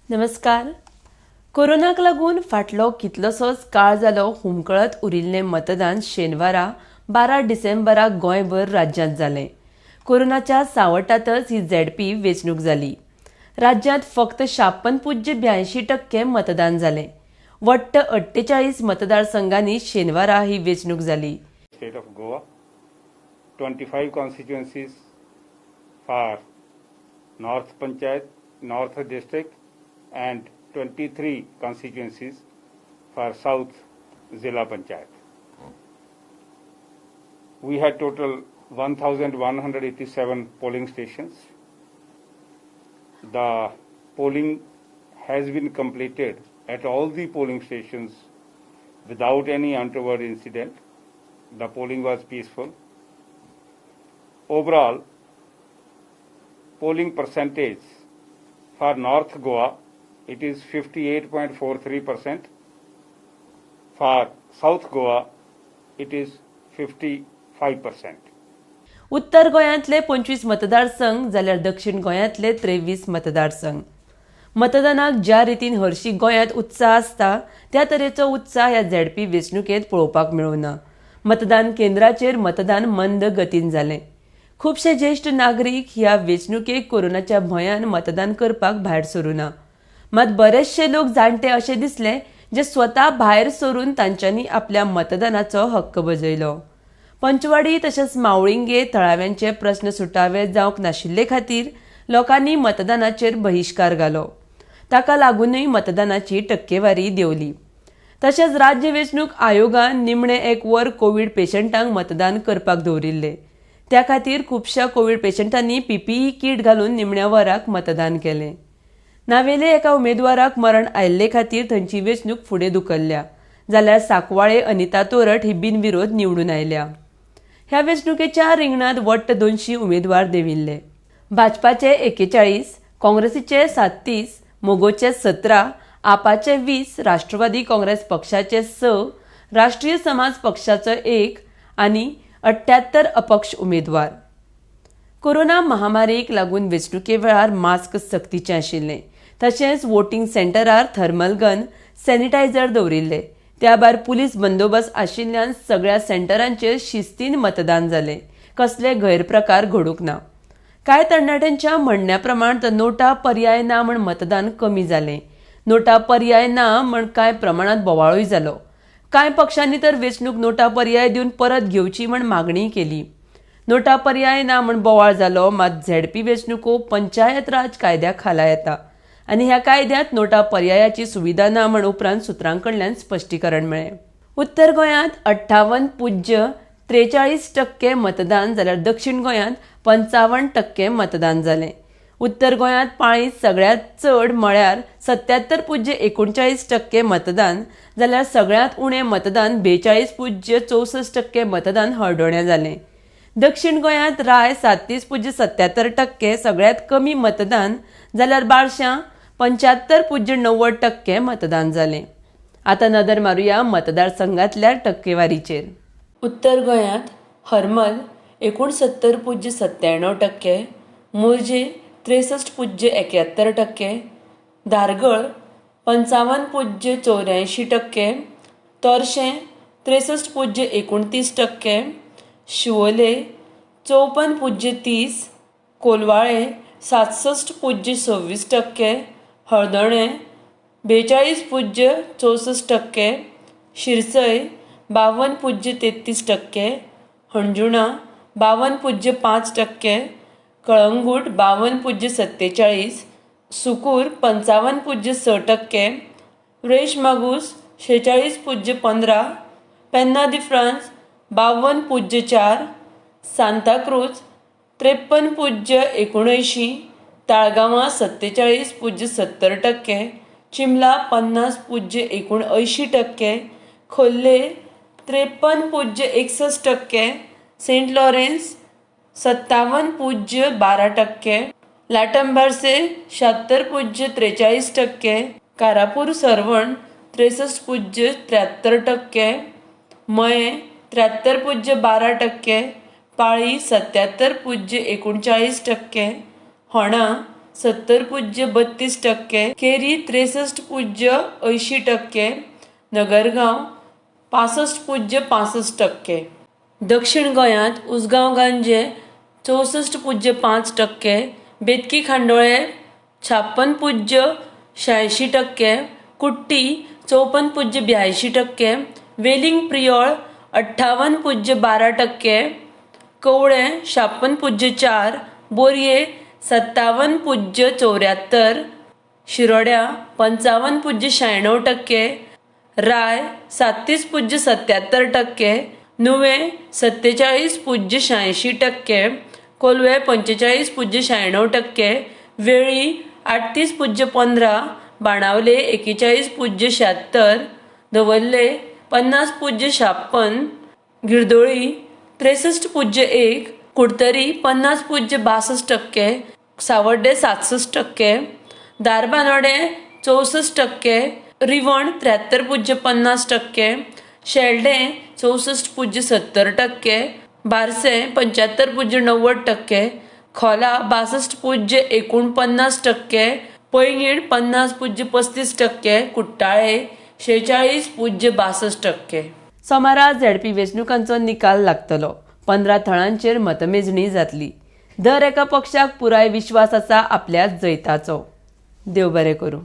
नमस्कार. कोरोनाक लागून फाटलो कितलोसोच काळ जालो हुमकळत उरिल्लें मतदान शेनवारा 12 डिसेंबराक गोंयभर राज्यांत जालें. कोरोनाच्या सावटांतच ही झेडपी वेंचणूक जाली. राज्यांत फक्त 56.82% मतदान जालें. वट्ट 48 मतदारसंघांनी शेनवारा ही वेंचणूक जाली. State of Goa, 25 constituencies for North Panchayat, North District, and 23 constituencies for South Zilla Panchayat. We had total 1,187 polling stations. The polling has been completed at all the polling stations without any untoward incident. The polling was peaceful. Overall, polling percentage for North Goa, it is 58.43%. For South Goa, it is 55%. उत्तर गोंयांतले 25 मतदारसंघ जाल्यार दक्षिण गोंयांतले 23 मतदारसंघ. मतदानाक ज्या रितीन हरशी गोंयांत उत्साह आसता त्या तरेचो उत्साह ह्या झेडपी वेंचणुकेंत पळोवपाक मेळूना. मतदान केंद्राचेर मतदान मंद गतीन जालें. खुबशे ज्येश्ठ नागरीक ह्या वेंचणुकेक कोरोनाच्या भंयान मतदान करपाक भायर सरूना. मात बरेचशे लोक जाणटे अशे दिसले जे स्वता भायर सरून तांच्यांनी आपल्या मतदानाचो हक्क बजयलो. पंचवाडी तशेंच मावळिंगे थळाव्यांचे प्रस्न सुटावे जावंक नाशिल्ले खातीर लोकांनी मतदानाचेर बहिश्कार घालो. ताका लागूनय मतदानाची टक्केवारी देंवली. तशेंच राज्य वेंचणूक आयोगान निमणे एक वर कोवीड पेशंटांक मतदान करपाक दवरिल्ले. त्या खातीर खुबश्या कोवीड पेशंटांनी पीपीई कीट घालून निमण्या वराक मतदान केलें. नावेले एका उमेदवाराक मरण आयिल्ले खातीर थंयची वेंचणूक फुडें धुकल्ल्या, जाल्यार साकवाळे अनिता तोरट ही बिनविरोध निवडून आयल्या. ह्या वेंचणुकेच्या रिंगणांत वट्ट 200 उमेदवार देंविल्ले. भाजपाचे 41, काँग्रेसीचे 37, मगोचे 17, आपाचे 20, राष्ट्रवादी काँग्रेस पक्षाचे 6, राष्ट्रीय समाज पक्षाचो 1 आनी 78 अपक्ष उमेदवार. कोरोना महामारीक लागून वेंचणुके वेळार मास्क सक्तीचें आशिल्लें. तशेंच वोटींग सेंटरार थर्मल गन, सॅनिटायझर दवरिल्ले. त्या भायर पुलीस बंदोबस्त आशिल्ल्यान सगळ्या सेंटरांचेर शिस्तीन मतदान जालें. कसले गैरप्रकार घडूंक ना. कांय तरणाट्यांच्या म्हणण्या प्रमाण तर नोटा पर्याय ना म्हण मतदान कमी जालें. नोटा पर्याय ना म्हण कांय प्रमाणांत बोवाळूय जालो. कांय पक्षांनी तर वेंचणूक नोटा पर्याय दिवन परत घेवची म्हण मागणीय केली. नोटा पर्याय ना म्हण बोवाळ जालो, मात झेडपी वेंचणुको पंचायत राज कायद्या खाला येता आनी ह्या कायद्यांत नोटा पर्यायाची सुविधा ना म्हण उपरांत सुत्रां कडल्यान स्पश्टीकरण मेळ्ळें. उत्तर गोंयांत 58.43% मतदान जाल्यार दक्षिण गोंयांत 55% मतदान जालें. उत्तर गोंयांत पाळी सगळ्यांत चड म्हळ्यार 77.39% मतदान जाल्यार सगळ्यांत उणें मतदान 42.64% मतदान हळदोण्या जालें. दक्षिण गोंयांत राय 37.77% सगळ्यांत कमी मतदान जाल्यार बारशां 75.90% मतदान जालें. आतां नदर मारुया मतदारसंघांतल्या टक्केवारीचेर. उत्तर गोंयांत हरमल 69.97%, मोरजे 63.71%, धारगळ 55.84%, तोरशें 63.29%, शिवोले 54.30, कोलवाळे 67.26%, हळदोणें 42.64%, शिरसय 52.33%, हणजुणा 52.5%, कळंगूट 52.47, सुकूर 55.6%, रेईश मागूस 46.15, पेन्ना दी फ्रांस 52.4, सांताक्रूज 53.79, ताळगांवां 47.70%, चिंबला 50.79%, खोर्ले 53.61%, सेंट लॉरेन्स 57.12%, लाटंबार्से 76.43%, कारापूर सर्वण 63.73%, मयें 73.12%, पाळी 77.39%, होणा 70.32%, केरी 63.80%, नगरगांव 65.65%. दक्षिण गोंयांत उसगांव गांजे 64.5%, बेतकी खांडोळे 56.86%, कुट्टी 54.82%, वेलिंग प्रियोळ 58.12%, कवळें 56.4, बोरये 57.74, शिरोड्या 55.96%, राय 37.77%, नुवें 47.86%, कोलवें 45.96%, वेळ्ळी 38.15, बाणावले 41.76, दवर्ले 50.56, गिरदोळी 63.1, कुडतरी 50.62%, सावड्डे 67%, धारबानोडे 64%, रिवण 73.50%, शेल्डें 64.70%, बारसे 75.90%, खोला 62.49%, पैंगीण 50.35%, कुट्टाळे 46.62%. सोमारा झेडपी वेंचणुकांचो निकाल लागतलो. 15 थळांचेर मतमेजणी जातली. दर एका पक्षाक पुराय विश्वास आसा आपल्या जैताचो. देव बरें करूं.